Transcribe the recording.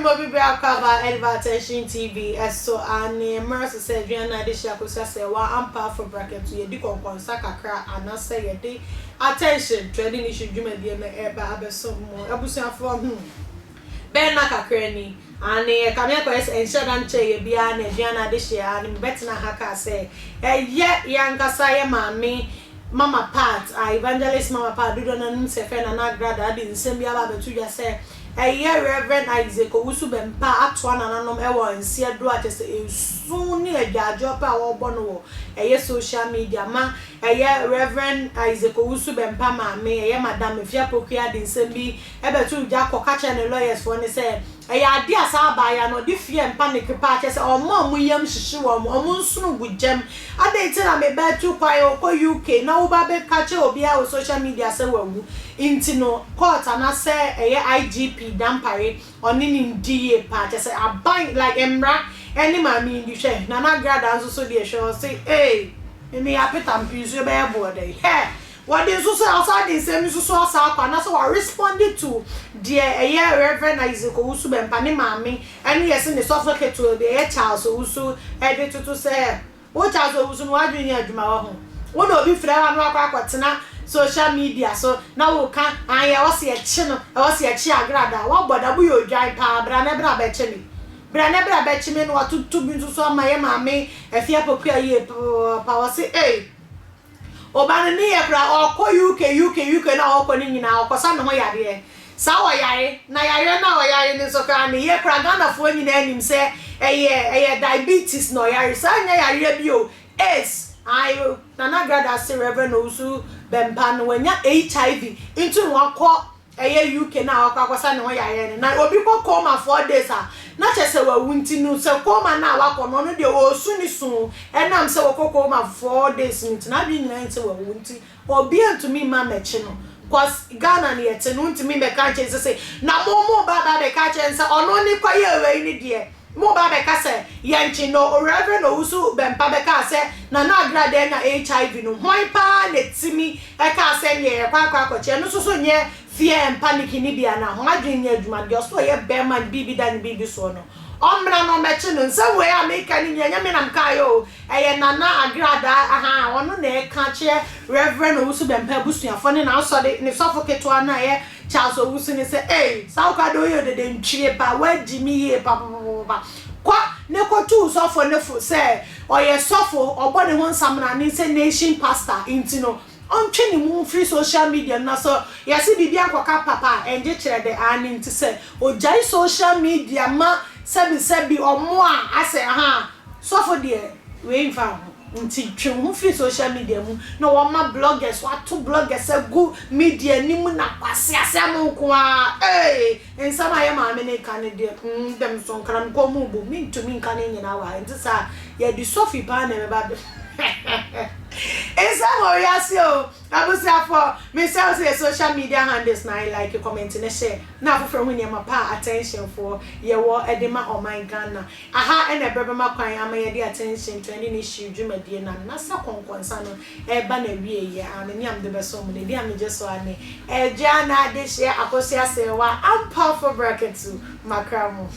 Mema obi biara akwaaba ɛde Attention TV ɛso. Ane mmerɛ so sɛ aduane na ade hyɛ akosua sɛ wa ampa afro bracket yɛdi kɔnkɔnsa kakra anaasɛ yɛde Attention Trending Issue dwumadie no ɛba abɛso mo abusuafoɔ. Bɛn na kakra ni. Ane ɛkame akɔyɛ sɛ ɛnhyɛ da nkyɛ yɛ biara na aduane ade hyɛ a ne mebɛtena ha kaa sɛ ɛyɛ yɛankasa yɛ maame Mama Pat a, Evangelist Mama Pat, dodoɔ no anim sɛ fɛ Nana Agrada de nsɛm bi aba abɛto dwa sɛ ɛyɛ Rev. Isaac Owusu Bɛmpa atoa nananom wɔ nseɛ do a kyerɛ sɛ esu ne agyaadwoɔ pɛ a wɔrebɔ no wɔ ɛyɛ social media ma ɛyɛ Rev. Isaac Owusu Bɛmpa maame, ɛyɛ Madam Afia Pokuaa, de nsɛm bi bɛtoo dwa kɔka kyerɛɛ ne lawyers foɔ no sɛ ɛyɛ adeɛ a saa abaayewa no ɔde fear and panic paa, kyerɛ sɛ ɔma ɔmo yam hyehye wɔn, ɔmo nsono gu gyam. Adɛn nti na me ba atu kwan ɔkɔ UK na woba bɛka kyerɛ obiara wɔ social media sɛ wawu? Nti no court anaasɛ ɛyɛ IGP Dampare ɔne ne ndi yie paa, kyerɛ sɛ aban like mmara ɛne maame yi ndi. Hwɛ Nana Agrada nso so deɛ, hwɛ, ɔse ee meme yɛ apeta mpi nso bɛyɛ boɔ dɛ hɛ. Wɔde nso so ɔsan de nsɛm nso so asa akɔ anaasɛ wa respond to deɛ ɛyɛ Reverend Isaac Owusu Bɛmpa ne maame ɛne yɛsɛ ne sɔfo ketewa bi, ɛyɛ Charles Owusu, ɛde toto sɛ wo Charles Owusu no wadwene nyɛ adwuma wɔ ho. Wo na obi frɛ wa no akɔ akɔtena social media so na woka ayɛ ɛwɔ sɛ yɛkye no, ɛwɔ sɛ yɛkye Agrada. Wabɔ da woyɛ odwan paa. Bra na bra bɛkye me, bra na bra bɛkye me. Na watoto bi nso so ama yɛ maame Afia Pokua yie papaapa. Wɔ se ee ɔba no ne yɛ kora ɔkɔ UK, UK, UK na ɔkɔ ne nyinaa ɔkɔsa ne ho yareɛ saa. Ɔyare na yareɛ no a ɔyare no nso koraa ne yɛ kora Ghanafoɔ nyinaa nim sɛ ɛyɛ diabetes na ɔyare. Saa nyɛ yareɛ bi o, AIDS ayi. Nana Agrada se Reverend Owusu Bɛmpa no wanya HIV nti na wakɔ ɛyɛ UK na wakɔ akɔsa ne ho yareɛ no. Na obi kɔ coma 4 days a, na kyerɛ sɛ wawu. Nti no sɛ coma no a wakɔ no, ɔno deɛ ɔresu ne su ɛnam sɛ wɔkɔ coma 4 days no nti n'adwene nyinaa nti wawu. Nti obi ntumi mma mɛkyi no, 'cause Ghana ne yɛte no ntumi mbɛka nkyɛn sɛ na mo ba bɛka kyɛn sɛ ɔno ne kɔyɛ wei ne deɛ mo ba bɛka sɛ yɛnkyi no. Reverend Owusu Bɛmpa bɛka sɛ Nana Agrada anya HIV no, hwan paa na timi ɛka sɛ neɛ yɛkɔ akɔkyɛ no nso so nyɛ fear and panic ni bia na ho adwene nyɛ adwuma deɛ ɔso ɔyɛ bɛrima ne biribi da ne biribi soɔ no, ɔmmra no ɔmmɛkye no. Nsɛm wei a meka no nyɛ me nam kaeɛ o, ɛyɛ Nana Agrada aha ɔno na ɛka kyerɛ Reverend Owusu Bɛmpa abusuafoɔ ne n'asɔre ne sɔfo ketewa no a ɛyɛ Charles Owusu ne sɛ ei saa wokora de woyɛ dede ntwie pa woagyi me yie papapapa. Kɔ ne kɔtuu sɔfo ne fo sɛ ɔyɛ sɔfo, ɔbɔ ne ho nsamrane sɛ nation pastor, nti no ɔntwe ne mu mfiri social media no. Na sɛ yɛse biribi ankɔka papa a ɛngye kyerɛ de ane nti sɛ ogyae social media ma sɛbisɛbi ɔmo a asɛ aha sɔfo deɛ wei mfa ho nti twe wo ho firi social media mu na wɔma bloggers wato bloggers agu media anim na kwase asɛm nko a ee nsɛm a yɛ maame ne ka ne deɛ dɛm so nkra me kɔn mu bu mentumi nka ne nyinaa wɔ ha. Nti saa yɛde sofi paa na ɛbɛba bɛ nsɛm wɔ wiase o. Abusuafoɔ, mesɛ wo sɛ yɛ social media handles na like, comment ne share na afoforɔ ho nneɛma pa a Attention foɔ yɛwɔ ɛde ma ɔman Ghana aha. Ɛna ɛbrɛ bɛma kwan ama yɛde Attention Trending Issue dwumadie na nasa kɔnkɔnsa no ɛreba na wie yɛ a ne nea mede bɛso mu no ɛdi a megye so a ne ɛgya na ade hyɛ Akosua Serwaa Ampafo Bracket makra mo.